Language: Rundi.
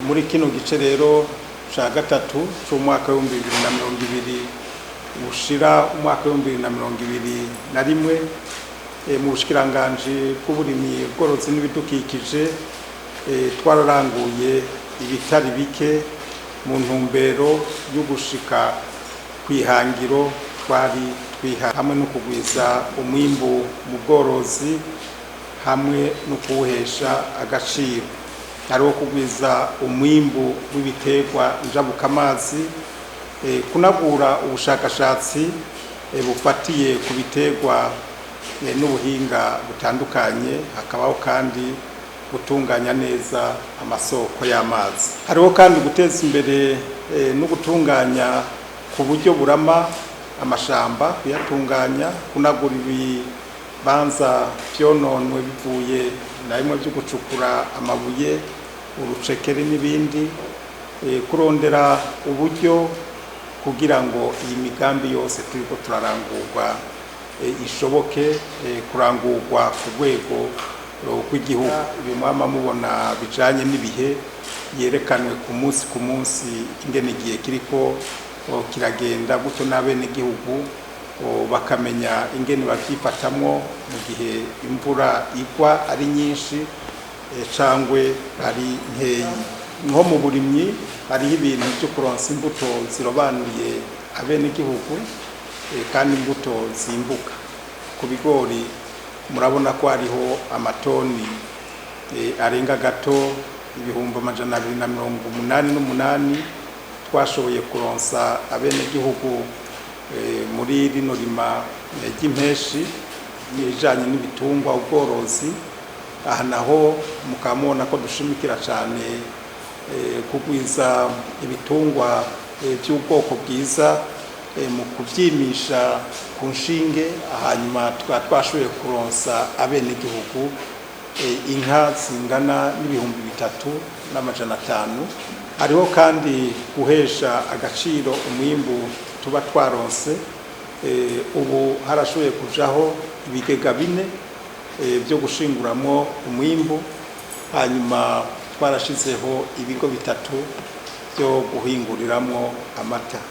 Muri kino gice rero ca gatatu c'umwaka w'2020 ushira umwaka w'2021, mu bushikiranganji bw'uburimyi, ubworozi n'ibidukikije, twararanguye ibitari bike mu ntumbero yo gushika kw'ihangiro twari twiha, hamwe no kugwiza umwimbu mu bworozi hamwe no kuwuhesha agaciro. Hariho kugwiza umwimbu w'ibiterwa njabukamazi, kunagura ubushakashatsi bufatiye ku biterwa n'ubuhinga butandukanye, hakabaho kandi gutunganya neza amasoko y'amazi. Hariho kandi guteza imbere no gutunganya ku buryo burama amashamba, kuyatunganya, kunagura ibibanza vyononwe bivuye na bimwe vyo gucukura amabuye, urucekeri n'ibindi, kurondera uburyo kugira ngo iyi migambi yose turiko turarangurwa ishoboke kurangurwa ku rwego rw'igihugu. Ibimwama mubona bijanye n'ibihe yerekanwe ku munsi ku munsi ingene igihe kiriko kiragenda, gutyo n'abenegihugu bakamenya ingene bavyifatamwo mu gihe imvura igwa ari nyinshi cangwe ari nkeyi. Nko mu burimyi, hariho ibintu vyo kuronsa imbuto zirobanuye abenegihugu, kandi imbuto zimbuka. Ku bigori murabona ko hariho amatoni arenga gato 288,000 twashoboye kuronsa abenegihugu muri rino rima ry'impeshi. Ibijanye n'ibitungwa, ubworozi, aha naho mukaba mubona ko dushimikira cane kugwiza ibitungwa by'ubwoko bwiza mu kuvyimisha ku nshinge. Hanyuma tukaba twashoboye kuronsa abenegihugu inka zingana n'3,500. Hariho kandi guhesha agaciro umwimbu tuba twaronse. Ubu harashoboye kujaho ibigega bine byo gushinguramwo umwimbu, hanyuma twarashizeho ibigo bitatu byo guhinguriramwo amata.